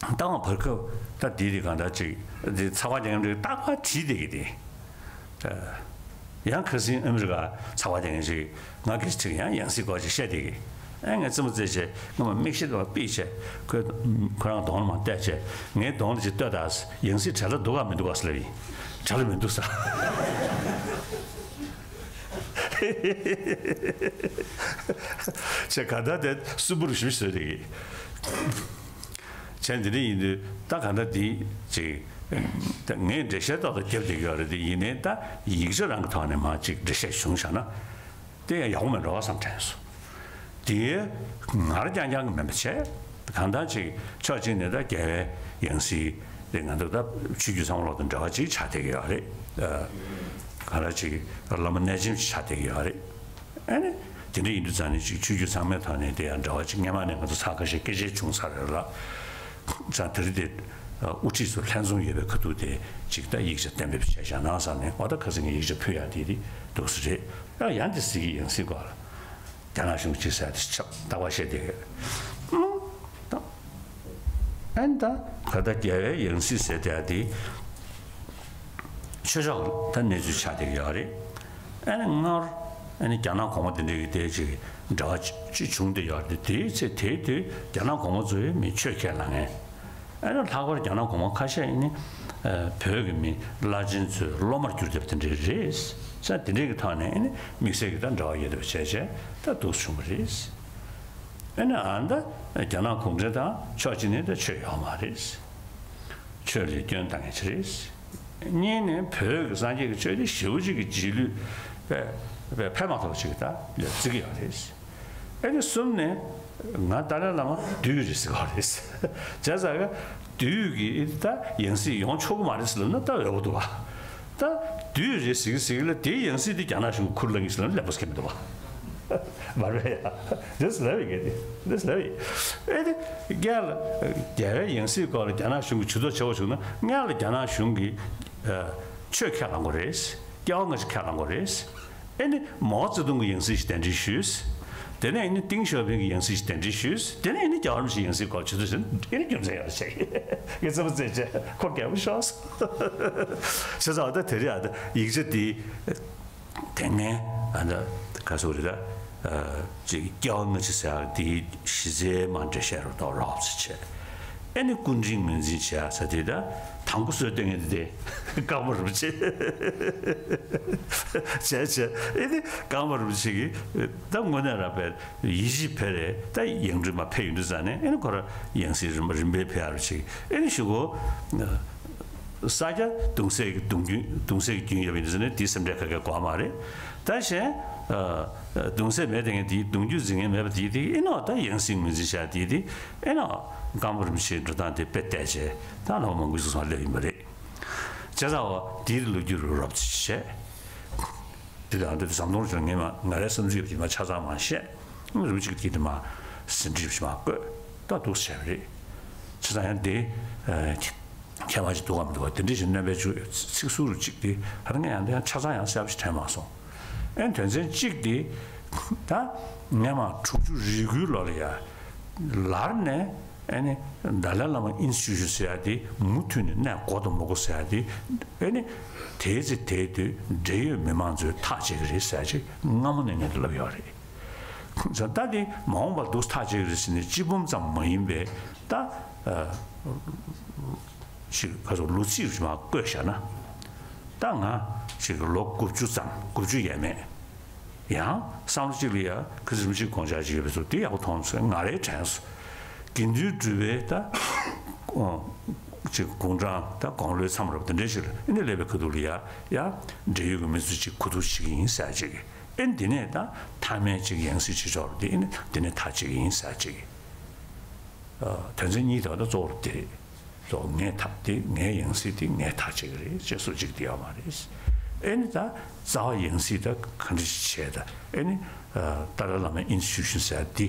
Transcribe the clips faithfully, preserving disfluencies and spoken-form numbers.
ད་བར་སྐབས་ད་དེ་དེ་གང་ལྟར་ཅིག་དེ་ཚགས་པར་རྒྱག་མཁན་རིགས་རྟག་པར་བྲིས་བསྡད་ཀྱི་དེ། ཡང་ཁ་སང་ཨ་མི་རི་ཀ་ཚགས་པར་རྒྱག་མཁན་ཞིག་ང་སྐད་ཆ་དྲིས། ཡང་ཡང་སྲིད་སྐོར་ཅིག་བཤད་བསྡད་ཀྱི། ཨེ་ངས་རྩེད་མོ་རྩེས་བྱས་སྔོན་མ་མིག་ཤེལ་དེ་ཕར་ཕུད་བྱས། ཁོས་ཁོ་རང་གདོང་ལ་མར་བལྟས་བྱས། ངའི་གདོང་ལ་ཅིག་ལྟོས་དང་། ཡང་སྲིད་བྲེལ་བ་འདུག་གམ་མི་འདུག་གམ་ཟེར་ལབ་ཡིན། བྲེལ་བ་མི་འདུག་ཟེར། ཅེས་ག་ད་དེ་སུན་པོ་རུ་ཞུ་ཞུ་བསྡད་ཀྱི། བྱས་འདི་འདྲ་ཡིན་དུས་ད་ག་ད་འདི་ཅིག་ད་ངས་འགྲེལ་བཤད་ཏོག་ཙམ་བརྒྱབ་བསྡད་ཀྱི་ཡོད་རེད། དེ་ཡིན་ནའི་ད་ཡིག་ཆ་རང་གི་ཐོག་ནས་མར་ཅིག་འགྲེལ་བཤད་བྱུང་བཞག་ན་དེ་ཡང་ཡག་པོ་མེད་འགྲོ་བསམ་དྲན་སོང་། དེ་ངར་རྐྱང་རྐྱང་གི་མིན་པ་བྱས། གང་ལྟར་ཅིག་ཕྱོགས་གཅིག་ནས་ད་རྒྱལ་བའི་ཡང་སྲིད་དེ་ང་ཚོ་ད་ཆོས་བརྒྱུད་ཚང་མ་ལོག་དང་འབྲེལ་བ་ཅིག་ཆགས་བསྡད་ཀྱི་ཡོད་རེད། ཨ། ག་རེ་ཅིག་བླ་མ་གནས་ཆེན་ཅིག་ཆགས་བསྡད་ཀྱི་ཡོད་རེད། ཨ་ནི་དེ་འདྲ་ཡིན་དུས་ཙང་ནས་ཅིག་ཆོས་བརྒྱུད་ཚང་མའི་ཐོག་ནས་དེ་ཡང་འབྲེལ་བ་ཅིག་སྔོན་མ་ནས་ང་ཚོ་ཚང་ཁ་ཤས་སྐད་ཆ་བྱུང་ཚར་རེད་ལ། ཙང་དེ་རིང་དེ་དབུ་ཁྲིད་ཚོ་ལྷན་འཛོམས་ཡོད་པའི་ཁ་ཐུག་དེ་ཅིག་ད་ཡིག་ཆ་གཏན་འབེབས་བྱས་བཞག་གནང་བསམ་ནས། འོ་ད་ཁ་སང་ངས་ཡིག་ཆ་ཕུལ་ཡག་དེ་དེ་འདུག་སེ་རེད། ཡང་ཡང་དེ་ཟེར་གྱི་ཡང་སྲིད་སྐོར་ལ། རྒྱ་ནག་གཞུང་གཅིག་ཟེར་དེ་ཆགས་ལྟ་བ་བཤད་དེ། ཨ་ནི་ད་ག་ད་རྒྱལ་བའི་ཡང་སྲིད་ཟེར་དེ་དེ་ཆོས་ཕྱོགས་ད་གནས་ཚུལ་ཆགས་བསྡད་ཀྱི་ཡོད་རེད། ཨ་ནི་སྔར་ཨ་ནི་རྒྱ་ནག་གོང་མ་དེ་འདྲའི་གི་དེ་ཅིག་འབྲེལ་བ་ཅིག་བྱུང་བསྡད་ཡོད་རེད། དེའི་ཚེ་དེའི་དུས་རྒྱ་ནག་གོང་མ་ཚོ་ཡིས་མི་ཆོས་ཁས་བླངས་མཁན། ཨ་ནི་ལྷག་པར་རྒྱ་ནག་གོང་མ་ཁ་ཤས་ནི་ཨ་བོད་ཀྱི་མི་བླ་ཆེན་ཚོའི་སློབ་མར་གྱུར་བསྡད་པ་དེ་འདྲ་རེད། ས་དེ་འདྲའི་གི་ཐོག་ནས་ཨ་ནི་དམིགས་བསལ་གྱི་ད་འབྲེལ་བ་ཡོད་བསྡད་པ་བྱས་བྱས་ད་འདུག་སེ་བྱུང་བ་རེད། ཨ་ནི་ཨ་ད་རྒྱ་ནག་གུང་ཁྲན་ཏང་ཕྱོགས་གཅིག་ནས་ད་ཆོས་ཡོད་མ་རེད། ཆོས་ལ་སྐྱོན་བཏང་མཁན་ཅིག་རེད། གཉིས་ནས་བོད་ཀྱི་སངས་རྒྱས་ཀྱི་ཆོས་དེ་ཞེ་པོ་ཅིག་གི་རྗེས་ལུས་དཔེ་དཔེ་ཕན་མ་ཐོགས་ཅིག་ད་ལ་བརྩི་གི་ཡོད་རེད། ཨ་ནི་གསུམ་ནས་ང་ཏཱ་ལའི་བླ་མ་བདུད་རེད་ཟེར་གི་ཡོད་རེད། བྱས་ཙང་གི་བདུད་ཀྱི་ད་ཡང་སྲིད་ཡོང་ཆོག་གི་མ་རེད་ཟེར་ལབ་ན་ད་འོས་པོ་འདུག་བ། ད་བདུད་རེད་ཟེར་གི་ཟེར་གི་ལ་དེའི་ཡང་སྲིད་དེ་རྒྱ་ནག་གཞུང་གིས་ཁུར་བླངས་གི་ཟེར་ལབ་ན་ལེགས་པོ་ཟེར་གི་མི་འདུག་བ། མ་རེད་ཡ། འདི་ལབ་ཡི་གེ་དེ། འདི་ལབ་ཡི། ཨེ་དེ། སྔོན་ལ་རྒྱལ་བའི་ཡང་སྲིད་སྐོར་ལ་རྒྱ་ནག་གཞུང་གིས་ཇུས་གཏོགས་བྱེད་དགོས་བྱུང་ན། སྔོན་ལ་རྒྱ་ནག་གཞུང་གིས་ཨ་ཆོས་ཁས་བླངས་དགོས་རེད། སྐྱེ་བ་སྔ་ཕྱི་ཁས་བླངས་དགོས་རེད། ཨེ་ནི་མའོ་ཙེ་ཏུང་གི་ཡང་སྲིད་ཞིག་གདན་འདྲེན་ཞུས། དེ་ནས་ཨེ་ནི་ཏེང་ཞའོ་ཕིང་གི་ཡང་སྲིད་ཞིག་གདན་འདྲེན་ཞུས། དེ་ནས་ཨེ་ནི་རྒྱལ་བ་རིན་པོ་ཆེའི་ཡང་སྲིད་སྐོར་ཇུས་གཏོགས་བྱས་ན་ཨེ་ནི་རྒྱུ་མཚན་ཡོད་རེད་བཤད་ཀྱི། ངས་རྩེད་མོ་རྩེས་བྱས་ཁོ་རྒྱལ་པོ་ཤོག་ཟེར། བྱས་ཙང་ད་དེ་རིང་ཨ་ད་ཡིག་ཆ་འདི། དེ་སྔའི་ཨ་ད་ག་ཟེར་དགོས་རེད་ད། ཨ་ཅིག་སྐྱེ་བ་སྔ་ཕྱི་ཟེར་ཡག་དེའི་གཞི་རྩའི་མ་འགྲེལ་བཤད་རོབ་ཏོག་རོབ་ཙམ་བྱས། ཨེ་ནི་སྐུ་དྲིན་ངོས་འཛིན་བྱེད་ཡག་ཟེར་དེ་ད་དང་པོ་སྲོལ་གཏོད་མཁན་དེ་ཀརྨ་རིན་པོ་ཆེ། བྱས་བྱས་ཨེ་ནི་ཀརྨ་རིན་པོ་ཆེ་གིས་ད་དངོས་གནས་རང་དཔེ་ཡིད་ཆེས་འཕེར་རེ་ད་ཡང་སྤྲུལ་མར་ཕེབས་ཡོང་དུས་ཙང་ནས། ཨེ་ནི་ཁོ་རང་ཡང་སྲིད་རིམ་པ་རིམ་པས་ཕེབས་ཡག་རེ་བྱས། ཨེ་ནི་གཞུག་གུ། ས་སྐྱ་གདུང་སྲས་ཀྱི་གདུང་རྒྱུན། གདུང་སྲས་ཀྱི་རྒྱུན་ཡོད་པ་ཡིན་ཟེར་ནས་དེའི་སེམས་ཁྲལ་ག་གེ་དགོས་མ་རེད། ད་གཞན་ཨ་གདུང་སྲས་མེད་དེ་ངས་དེའི་གདུང་རྒྱུད་འཛིན་མཁན་མེད་པ་དེའི་དེ་ཨེ་ནོ། ད་ཡང་སྲིད་ངོས་འཛིན་བྱ་དེའི་དེ་ཨེ་ནོ། ཀརྨ་རིན་པོ་ཆེའི་འགྲོ་སྟངས་དེ་དཔེ་བལྟས་བྱས་ད་ལོ་མང་པོ་ཞིག་སོང་སླེབས་ཡིན་པ་རེད། བྱས་ཙང་འོ་དེའི་ལོ་རྒྱུས་རུ་རོབ་ཙམ་བཤད། དེ་དང་དེ་ཟམ་གདོང་ལ་ངས་མ་ང་རའི་བསམ་ཚུལ་ཡོད་པ་དེ་མ་ཆ་ཚང་མ་བཤད། རིམ་གཅིག་དེ་དེ་མ་ཟིན་བྲིས་མ་བཀོད་ད་འདུག་བྱས་པ་རེད། བྱས་ཙང་ཡང་དེ་ཨ་ཁྱད་པར་ཅིག་འདུག་གམ་མི་འདུག་གམ། དེ་འདྲ་ཞིག་སྣོན་པའི་ཚིག་ཟུར་གཅིག་དེ་ཧ་ལམ་ཡང་དེ་ཡང་ཆ་ཚང་ཡང་གསལ་པོ་ཞིག་དྲན་མ་སོང་། ཨེ་དོན་ཚན་གཅིག་དེ་ད་སྔ་མ་དྲུག་ཅུ་རེ་དགུའི་ལོ་ལ་ཡ་ལར་ནས། ཨེ་ནི་ཏཱ་ལའི་བླ་མ་ཨིན་སི་ཊི་ཊུ་ཤན་ཟེར་ཡ་དེ་མུ་མཐུད་ནས་གནས་དགོས་དང་མ་དགོས་ཟེར་ཡ་དེ། ཨེ་ནི་དེའི་ཚེ་དེའི་དུས་འབྲེལ་ཡོད་མི་མང་ཚོས་ཐག་བཅད་ཀྱི་རེད་ཟེར་ཡ་ཅིག་སྔ་མོ་ནས་ངས་ལབ་ཡོད་རེད། ད་དེ་མ་འོངས་པར་འདུག་ཐག་བཅད་ཀྱི་རེད་ཟེར་ནས་གཅིག་འབུམ་ཙམ་མ་ཡིན་པའི་ད་ཨ་ཅིག་ག་ཚོད་ལོ་ཚིགས་མ་བཀོད་བཞག་ན། ད་ང་ཅིག་ལོ་དགུ་བཅུ་ཙམ། དགུ་བཅུ་ཡས་མས། ཡང་བསམ་བློ་གཅིག་ལ་ཡ་ཁ་སང་རིན་པོ་ཆེའི་དགོངས་འཆར་ཅིག་ཡོད་པའི་ཚུལ་དེ་ཡག་པོ་མཐོང་སོང་། ང་རའི་དྲན་སོང་། དགེ་འདུན་གྲུབ་པའི་ད་ཅིག་དགུང་གྲངས་ད་དགུང་ལོའི་མཚམས་རེད་པ། དེ་འདྲའི་ཞིག་ལ་ཨེ་ནི་སླེབས་པའི་ཁ་ཐུག་ལ་ཡ་ཡ་འབྲེལ་ཡོད་ཀྱི་མི་ཚོ་ཅིག་གོ་བསྡུར་བྱེད་ཀྱི་ཡིན་ཟེར་ཅིག་ཨེ་ནི་དེ་ནས་ད་མཐའ་མའི་ཅིག་ཡང་སྲིད་བྱེད་ཕྱོགས་དེ་ཨེ་ནི་དེ་ནས་ཐག་བཅད་ཀྱི་ཡིན་ཟེར་ཅིག་ཨ་དོན་ཚན་གཉིས་དེ་བ་ད་གཙོ་བོར་དེ་རེད། གཙོ་བོ་ངས་ཐག་དེ་ངའི་ཡང་སྲིད་དེ་ངས་ཐག་བཅད་ཀྱི་རེད་ཅེས་སོགས་ཅིག་དེ་ཡོད་མ་རེད། ཨེ་ནི་ད་རྩ་བ་ཡང་སྲིད་ད་ག་འདྲ་ཞིག་བྱས། ད་ཨེ་ནི་ཨ་ཏཱ་ལའི་བླ་མའི་ཨིན་སི་ཊི་ཊུ་ཤན་ཟེར་ཡ་དེ་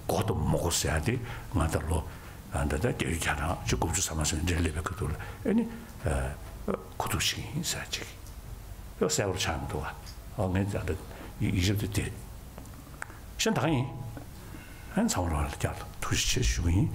དགོས་དང་མ་དགོས་ཟེར་ཡ་དེ་ང་ད་ལོ་ཨ་ད་ལྟ་བརྒྱད་ཅུ་གྱ་གྲངས་ཅིག་དགུ་བཅུ་ཙམ་མ་ཟིན་འདྲ་སླེབས་པའི་ཁ་ཐུག་ལ་ཨེ་ནི་ཨ་གོ་བསྡུར་བྱེད་ཀྱི་ཡིན་ཟེར་ཅིག་ཡོད་གསལ་པོར་ཆགས་མི་འདུག་ག་ཨ་ངས་ད་ལྟ་ཡིག་ཆ་དེ་དེ། གཞན་ད་ག་ཡིན། ཨ་ཚང་མ་ལ་བསྐྱར་དུ་ཐུགས་རྗེ་ཆེ་ཞུ་གི་ཡིན།